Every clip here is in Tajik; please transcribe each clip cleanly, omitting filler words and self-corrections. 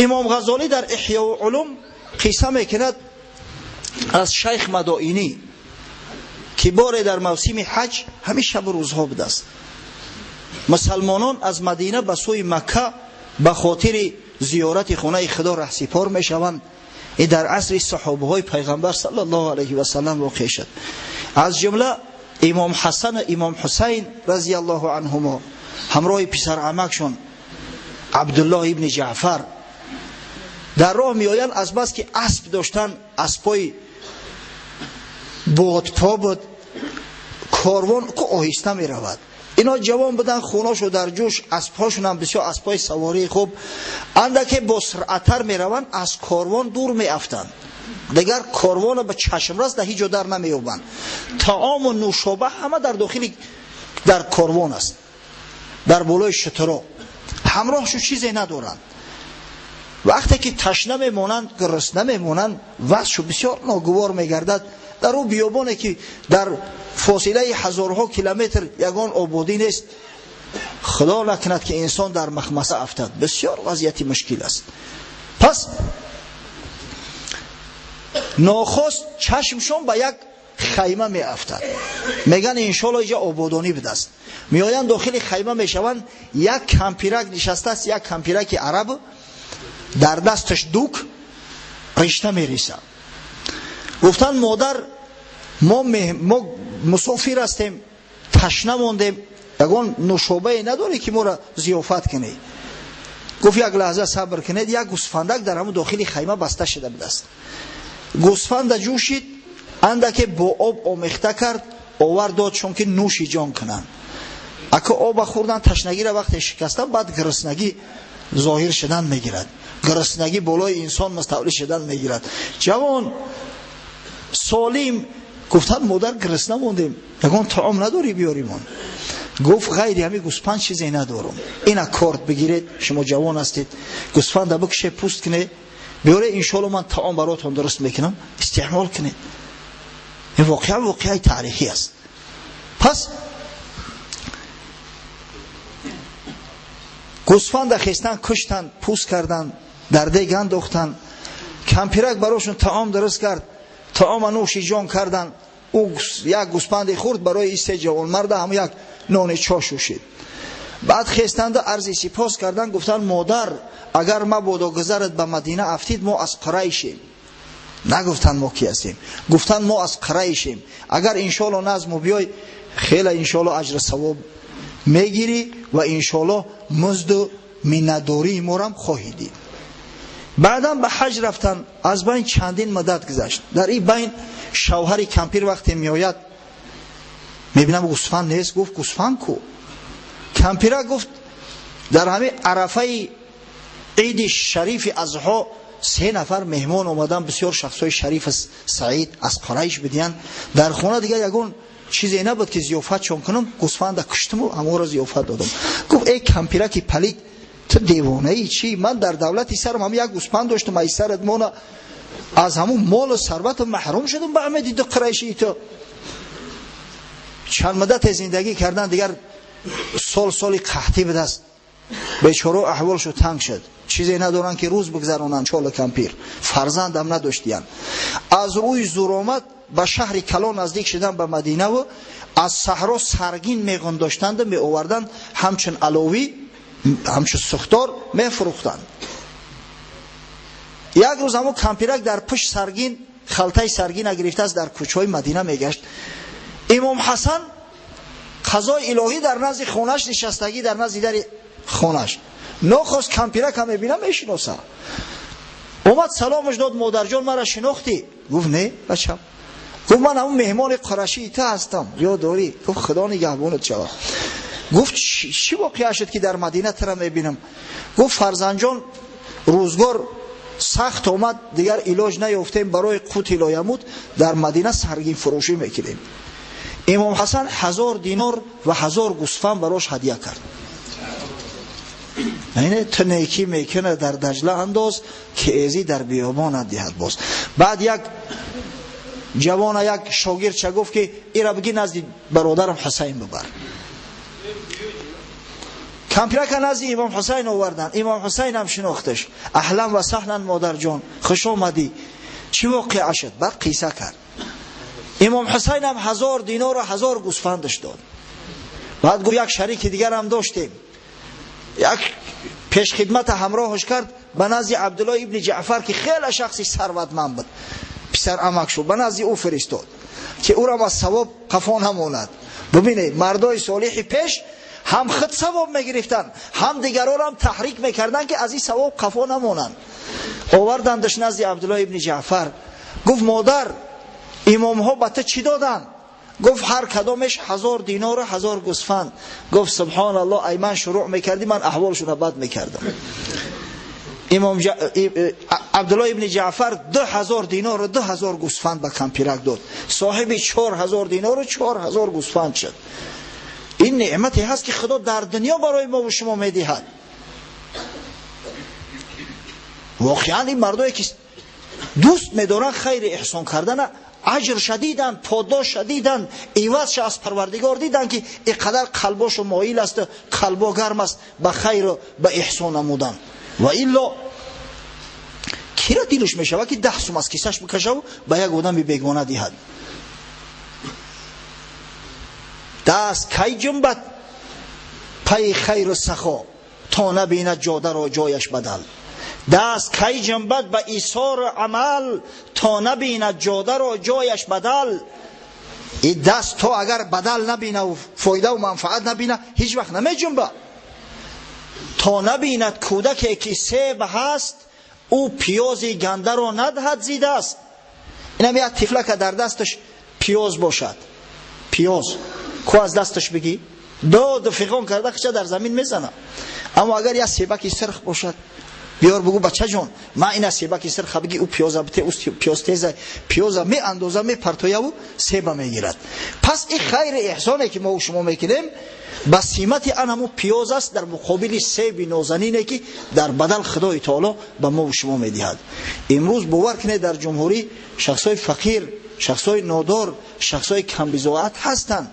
Имом Ғазолӣ дар Иҳёи улум қисса мекунад аз шайх Мадоинӣ ки боре дар мавсими ҳаҷ ҳамин шабу рӯзҳо будааст. Мусалмонон аз Мадина ба сӯи Макка ба хотири зиёрати хонаи Худо раҳсипор мешаванд. Ин дар асри саҳобаҳои пайғамбар саллаллоҳу алайҳи васаллам воқеъ шуд. Аз ҷумла имом Ҳасан ва имом Ҳусайн разияллоҳу анҳумо ҳамроҳи писарамакшон Абдуллоҳ ибни Ҷаъфар дар роҳ меоянд. Аз бас ки асп доштанд, аспҳои бодпо буд, корвон ку оҳиста меравад. Ино ҷавон буданд, хуношо дар ҷӯш, аспҳошонам бисёр аспҳои савории хуб, андаке бо суръаттар мераванд, аз корвон дур меафтанд. Дигар корвонро ба чашмрас дар ҳеҷ ҷо дар намеёбанд. Таому нӯшоба ҳама дар дохили дар корвон аст, дар болои шутуро ҳамроҳшу чизе надоранд. Вақте ки ташна мемонанд, гурусна мемонанд, вазъшу бисёр ногувор мегардад. Дар ӯ биёбоне ки дар фосилаи ҳазорҳо километр ягон ободӣ нест, худо накунад ки инсон дар махмаса афтад. Бисёр вазъияти мушкил аст. Пас нохост чашмшон ба як хайма меафтад. Меган иншоалло иҷа ободонӣ будааст. Меоянд, дохили хайма мешаванд, як кампирак нишастааст, як кампираки араб, дар дасташ дук ришта мерисад. Гуфтанд: модар, мо мусофир ҳастем, ташна мондем, ягон нӯшобае надорӣ ки моро зиёфат кунӣ? Гуфт: як лаҳза сабр кунед. Як гӯсфандак дар ҳамон дохили хайма баста шуда будааст. Гӯсфанда ҷӯшид, андаке бо об омехта кард, овар дод, чун ки нӯши ҷон кунанд. Ака оба хӯрдан, ташнагиро вақте шикастан, баъд гуруснагӣ зоҳир шудан мегирад, гуруснагӣ болои инсон муставлӣ шудан мегирад. Ҷавон солим гуфтанд: модар, гурусна мондем, ягон таом надорӣ биёримон? Гуфт: ғайри ҳамин гӯсфанд чизе надорам. Ина корд бигиред, шумо ҷавон ҳастед, гӯсфанда бикше, пӯст кунед, биёре, иншоалло ман таом баротон дуруст мекунам, истеъмол кунед. Ин воқеа воқеаи таърихӣ аст. Пас гӯсфанда хестан, куштанд, пӯст карданд, дар дег андохтанд. Кампирак барошон таом дуруст кард, таома нӯши ҷон карданд. Ӯ як гӯспанде хӯрд, барои ин се ҷавонмарда ҳам як нони чо шӯшид. Баъд хестанда арзи сипос карданд, гуфтанд: модар, агар мабодо гузарат ба Мадина афтид, мо аз Қурайшем. Нагуфтанд мо ки ҳастем, гуфтанд мо аз Қурайшем. Агар иншоалло назму биёй, хеле иншоалло аҷру савоб мегирӣ ва иншоалло музду миннатдории морам хоҳӣ дид. Баъдан ба ҳаҷ рафтанд. Аз байн чандин муддат гузашт. Дар ин байн шавҳари кампир вақте меояд, мебинам гӯсфанд нест. Гуфт: гӯсфанд ку? Кампира гуфт: дар ҳамин арафаи иди шарифи Азҳо се нафар меҳмон омадан, бисёр шахсҳои шариф саид аз Қурайш бидиян. Дар хона дигар ягон чизе набуд ки зиёфатшон кунам, гӯсфанда куштуму ҳамонро зиёфат додам. Гуфт: эй кампираки палид, ту девонаи чӣ? Ман дар давлати сарам ҳам як гӯсфанд доштам, ай сарат мона аз ҳамун молу сарвату маҳрум шудам ба ҳамаи диду қурайшии ту. Чанд муддате зиндагӣ кардан, дигар сол соли қаҳтӣ будааст. Бечоро аҳволшу танг шуд, чизе надоранд ки рӯз бигзаронанд. Чолу кампир фарзандам надоштиянд. Аз рӯи зуромад ба шаҳри калон наздик шудан, ба Мадинаву аз саҳро саргин меғондоштанду меоварданд, ҳамчун аловӣ, ҳамчун сухтор мефурӯхтанд. Як рӯз ҳамон кампирак дар пушт саргин, халтаи саргина гирифтааст, дар кӯчаҳои Мадина мегашт. Имом Ҳасан қазои илоҳӣ дар назди хонаш нишастагӣ, дар назди дари хонаш. Нохост кампирака мебина, мешиноса. Омад, саломаш дод: модарҷон, мара шинохтӣ? Гуфт: не, бачам. Гуфт: ман ҳамун меҳмони қурашии ту ҳастам, ёд дорӣ? Гуфт: худо нигаҳбонат шавад. Гуфт: чӣ воқеа шуд ки дар Мадина тура мебинам? Гуфт: фарзандҷон, рӯзгор сахт омад, дигар илоҷ наёфтем, барои қути лоямут дар Мадина саргинфурӯшӣ мекунем. Имом Ҳасан 1000 динор ва 1000 гӯсфанд барош ҳадя кард. Яъне ту некӣ мекунад дар Даҷла андоз, ки эзӣ дар биёбонат диҳад боз. Баъд як ҷавона, як шогирдча гуфт ки ира биги назди бародарам Ҳусайн бибар. Кампирака назди Имом Ҳусайн оварданд. Имом Ҳусайн ҳам шинохташ. Аҳлан ва саҳлан, модарҷон, хуш омадӣ. Чӣ воқеа шуд? Баъд қисса кард. Имом Ҳусайн ҳам 1000 динор ва 1000 гӯсфандаш дод. Баъд гуфт як шарики дигар ҳам доштем. Як пешхидмат ҳамроҳаш кард ба назди Абдуллоҳ ибни Ҷаъфар, ки хеле шахси сарватманд буд, писар амак шуд, ба назди ӯ фиристод, ки ӯрам аз савоб қафо намонад. Бубинед, мардои солиҳи пеш ҳам худ савоб мегирифтанд, ҳам дигарон таҳрик мекарданд, ки аз ин савоб қафо намонанд. Овардандаш назди Абдуллоҳ ибни Ҷаъфар. Гуфт модар, имомҳо ба ту чӣ доданд? Гуфт ҳар кадомеш 1000 динор ва 1000 гӯсфанд. Гуфт субҳоналлоҳ, ай ман шурӯъ мекардӣ, ман аҳволшонро бад мекардам. Имом Абдуллоҳ ибни Ҷаъфар 2000 динор ва 2000 гӯсфанд ба кампирак дод. Соҳиби 4000 динор ва 4000 гӯсфанд шуд. Ин неъмате ҳаст, ки Худо дар дунё барои мо ва шумо медиҳад. Воқеан ин мардое ки дӯст медоранд хайри эҳсон кардана, аҷр шадиданд, подош шадиданд, ивазша аз Парвардигор диданд, ки ин қадар қалбошо моил аст, қалбо гарм аст ба хайру ба эҳсон намудан. Ва илло кира дилш мешавад, ки 10 сум аз кисаш бикашаву ба як одами бегона диҳад? Даст кай ҷунбад пайи хайру сахо, то набинад ҷодаро ҷояш бадал. Даст кай ҷунбад ба исору амал, то набинад ҷодаро ҷояш бадал. И даст то агар бадал набинаву фоидаву манфаат набина, ҳеҷ вақт намеҷунбад. То набинад кӯдаке ки себ ҳаст, ӯ пиёзи гандаро надиҳад зидааст. Инам як тифлака дар дасташ пиёз бошад, пиёз ку аз дасташ бигӣ, дод фиғон карда хича дар замин мезана. Аммо агар як себаки сирх бошад, биёр бугӯ бачаҷон, ман ина себаки сирха бигӣ, ӯ пиёза бите, ӯ пиёз теза, пиёза меандоза, мепартояву себа мегирад. Пас ин хайри эҳсоне ки мо шумо мекунем, ба симати ан ҳамун пиёз аст дар муқобили себи нозанине, ки дар бадал Худои Таоло ба мо шумо медиҳад. Имрӯз бовар кунед, дар ҷумҳурӣ шахсҳои фақир, шахсҳои нодор, шахсҳои камбизоат ҳастанд.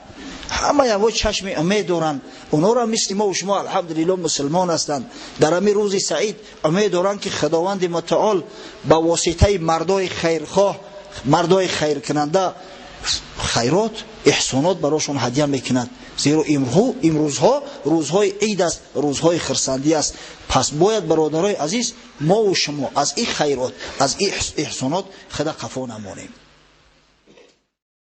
Ҳама яво чашми умед доранд. Онҳоро мисли мо ва шумо алҳамдулиллоҳ мусулмон ҳастанд. Дар ҳамин рӯзи саид умед доранд, ки Худованди мутаол ба воситаи мардои хайрхоҳ, мардои хайркунанда хайрот, эҳсонот барошон ҳадя мекунад. Зеро имрӯзҳо рӯзҳои ид аст, рӯзҳои хурсандӣ аст. Пас бояд бародарои азиз, мо ва шумо аз ин хайрот, аз ин эҳсонот худа қафо намонем.